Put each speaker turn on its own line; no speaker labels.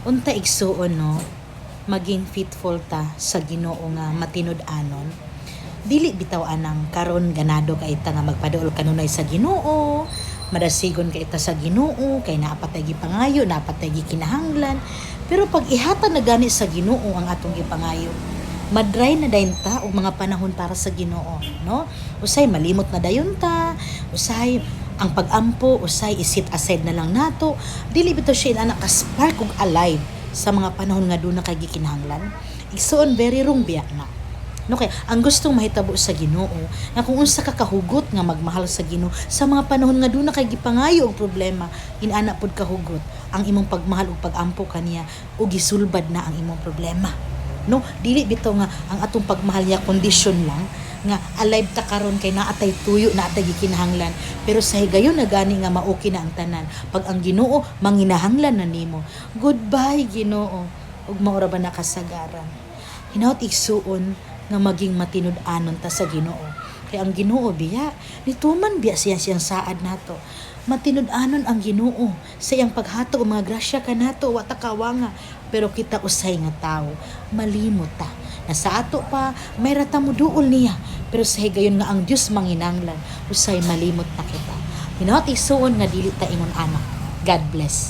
Unta, igsuon, no, maging faithful ta sa Ginoo nga matinud-anon. Dili bitaw anang karon ganado kay ta nga magpaduol kanunay sa Ginoo, madasigon kay ta sa Ginoo kay naa pa tay gipangayo, naa pa tay gikinahanglan. Pero pag ihatag na gani sa Ginoo ang atong gipangayo, madry na dayon ta og mga panahon para sa Ginoo, no? Usay malimot na dayon ta, usay ang pag-ampo, usay i-set aside na lang nato. Dili bitaw siya ana ka spark ug alive sa mga panahon nga duna kay gikinahanglan. Igsuon, very wrong biya na. No, kay ang gustong mahitabo sa Ginoo nga kung unsa ka kahugot nga magmahal sa Ginoo sa mga panahon nga duna kay gipangayo og problema, inana pud kahugot ang imong pagmahal ug pagampo kaniya ug gisulbad na ang imong problema. No, dili bitaw nga ang atong pagmahal niya kondisyon lang nga alive ta karon kay naa tay tuyo, naa tay gikinahanglan, pero sa higayon na gani nga ma-okay na ang tanan, pag ang Ginoo manginahanglan na nimo, "Goodbye, Ginoo," ug mao ra ba na kasagaran. Hinaut, igsuon, nga maging matinud-anon ta sa Ginoo kay ang Ginoo biya nituman biya siya siyang saad nato. Matinud-anon ang Ginoo sa iyang paghatag og mga grasya kanato, wa ta kawanga, pero kita usay nga tawo malimot ta na sa ato pa may rata mo duol niya, pero sa higayon nga ang Dios manginanglan, usay malimot na kita. Hinaut, igsuon, nga dili ta ingon ana. God bless.